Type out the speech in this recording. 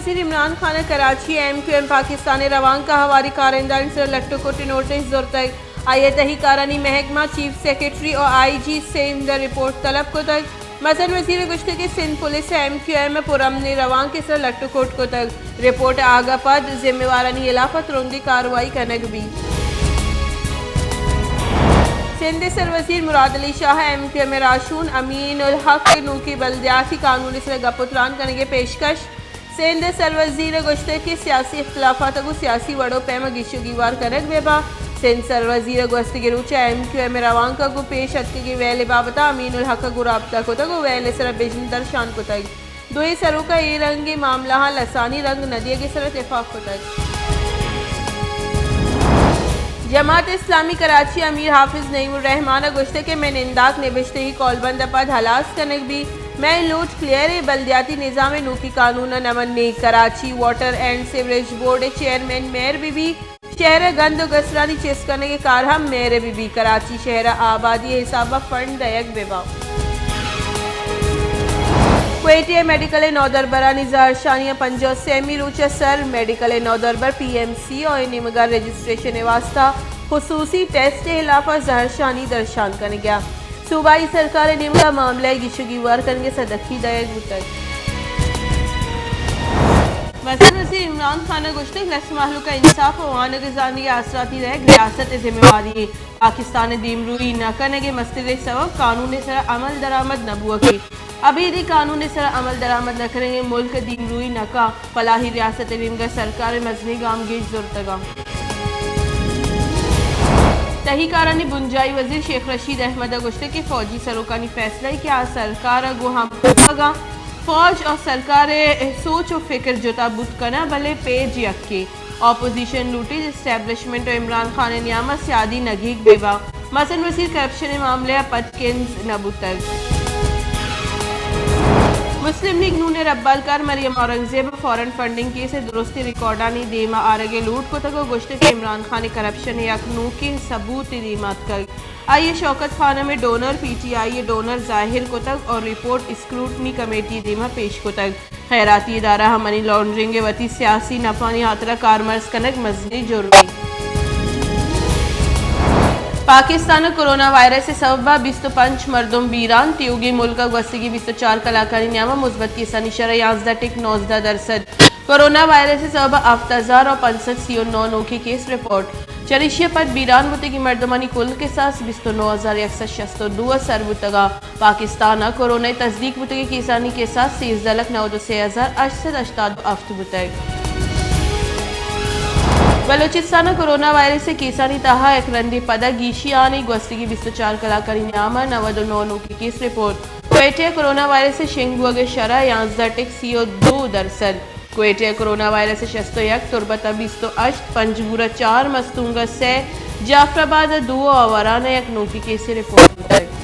وزیر عمران خان ءَ کراچی ءَ ایم کیو ایم پاکستان ءِ روانک ءَ ہواری کارندھانی سر ءَ لٹ ءُ کٹ ءِ نوٹس زرتگ۔ آئی ءَ تہی کارانی محکمہ، چیف سیکرٹری ءُ آئی جی سندھ ءَ رپورٹ طلب کتگ۔ مزن وزیر ءَ گوشتگ کہ سندھ پولیس ءَ ایم کیو ایم ءِ پرامنیں روانک ءِ سر ءَ لٹ ءُ کٹ کتگ۔ رپورٹ ءِ آگاہ ءَ پد ذمہ وارانی ہلاف ءَ ترندیں کاروائی کنگ بیت۔ سندھ ءِ سروزیر مراد علی شاہ ءَ ایم کیو ایم ءِ راہشون امین الحق ءَ نوکیں بلدیاتی قانون ءِ سر ءَ گپ ءُ تران کنگ ءِ پیشکش۔ سندھ ءِ سروزیر ءَ گوشتگ کہ سیاسی اختلافات ءَ گوں سیاسی وڑ ءُ پیم ءَ گیش ءُ گیوار کنگ بہ باں۔ سندھ ءِ سروزیر ءَ گوستگیں روچ ءَ ایم کیو ایم ءِ روانک ءَ گوں پیش اتکگیں ویل ءِ بابت ءَ امین الحق ءَ گوں رابطہ کتگ ءُ ویل ءِ سر ءَ بژن درشان کتگ۔ دوئیں سروک ءَ اے رنگیں معاملہاں لسانی رنگ نہ دیگ ءِ سر ءَ تفاق کتگ۔ جماعت اسلامی کراچی ءِ امیر حافظ نعیم الرحمان ءَ گوشتگ کہ مئے ننداک نبشتہی کولبند ءَ پد ہلاس کنگ بیت۔ مئے لوٹ کلیئر ایں، بلدیاتی نظام ءِ نوکیں قانون ءَ نہ منیں۔ Karachi water and sewerage board ءِ چیئرمین مئیر بہ بیت۔ شہر ءِ گند ءُ گسرانی چست کنگ ءِ کار ہم مئیر ءِ بہ بیت۔ کراچی شہر ءَ آبادی ءِ حساب ءَ فنڈ دئیگ بہ باں۔ کوئٹہ ءِ میڈیکل ءِ نودربرانی زہرشانی ءِ پنجاہ ءُ سیمی روچ ءَ سر۔ میڈیکل ءِ نودربر پی ایم سی ءِ نیمگ ءَ رجسٹریشن ءِ واستہ خصوصی ٹیسٹ ءِ ہلاف ءَ زہرشانی درشان کنگ ءَ۔ صوبائی سرکار ءِ نیمگ ءَ معاملہ ءِ گیش ءُ گیوار کنگ ءِ سدکی دئیگ بوتگ۔ مزن وزیر عمران خان ءَ گوشتگ، لس مہلوک ءَ انصاف ءُ وانگ ءُ زانگ ءِ آسراتی دئیگ ریاست ءِ ذمہ واری ایں۔ پاکستان ءِ دیمروئی نہ کنگ ءِ مستریں سوب قانون ءِ سر ءَ عمل درآمد نہ بوگ ایں۔ ابیدی قانون ءِ سر ءَ عمل درآمد نہ کنگ ءَ ملک دیمروئی نہ کن، فلاحی ریاست ءِ نیمگ ءَ سرکار ءَ مزنیں گامگیج زرتگ اَنت۔ تہی کارانی بنجاہی وزیر شیخ رشید احمد ءَ گوشتگ کہ فوجی سروکانی فیصلہ ءَ کہ آ سرکار ءَ گوں ہمکرگ ءَ فوج ءُ سرکار ءِ سوچ ءُ فکر جتا بوت کناں، بلے پیج یکے۔ اپوزیشن لوٹیت اسٹیبلشمنٹ ءُ عمران خان ءِ نیام ءَ سیادی نگیگ بہ باں۔ مزن وزیر کرپشن ءِ معاملہ ءَ پد کنز نہ بوتگ۔ مسلم لیگ نون ءِ ربالکار مریم اورنگزیب ءَ فارن فنڈنگ کیس ءِ درستیں ریکارڈانی دیم ءَ آرگ ءِ لوٹ کتگ ءُ گوشتگ کہ عمران خان ءِ کرپشن ءِ یک نوکیں ثبوتے دیم ءَ اتکگ۔ آئی ءَ شوکت خانم ءِ ڈونر، پی ٹی آئی ءِ ڈونر ظاہر کتگ ءُ رپورٹ اسکروٹنی کمیٹی ءِ دیم ءَ پیش کتگ۔ خیراتی ادارہ ءَ منی لانڈرنگ ءِ وتی سیاسی نپانی ہاترا کارمرز کنگ مزنیں جرمے۔ پاکستان ءَ کرونا وائرس ءِ سبب ءَ بیست ءُ پنچ مردم بیران، تیوگیں ملک ءَ گوستگیں بیست ءُ چار کلاکانی نیام ءَ مثبت کیسانی شرح یازدہ ٹک نوزدہ درسد۔ کرونا وائرس ءِ سبب ءَ ہفت ہزار ءُ پنچ سد سی ءُ نو نوکیں کیس رپورٹ۔ چہ ایشی ءَ پد بیران بوتگیں مردمانی کل کساس بیست ءُ نو ہزار یک سد شست ءُ دو ءَ سر بوتگ ءُ پاکستان ءَ کرونا ءِ تصدیق بوتگیں کیسانی کساس سیزدہ لکھ نود ءُ سے ہزار ہشت سد ہشتاد ءُ ہفت بوتگ۔ بلوچستان ءَ کرونا وائرس ءِ کیسانی تہا یک رندے پدا گیشی آنی، گوستگیں بیست ءُ چار کلاکانی نیام ءَ نود ءُ نو نوکیں کیس رپورٹ۔ کوئٹہ ءَ کرونا وائرس ءِ شنگ بوگ ءِ شرح یازدہ ٹک سی ءُ دو درسد۔ کوئٹہ ءَ کرونا وائرس ءِ شست ءُ یک، تربت ءَ بیست ءُ ہشت، پنجگور ءَ چار، مستونگ ءَ سے، جعفر آباد ءَ دو ءُ آواران ءَ یک نوکیں کیسے رپورٹ بوتگ۔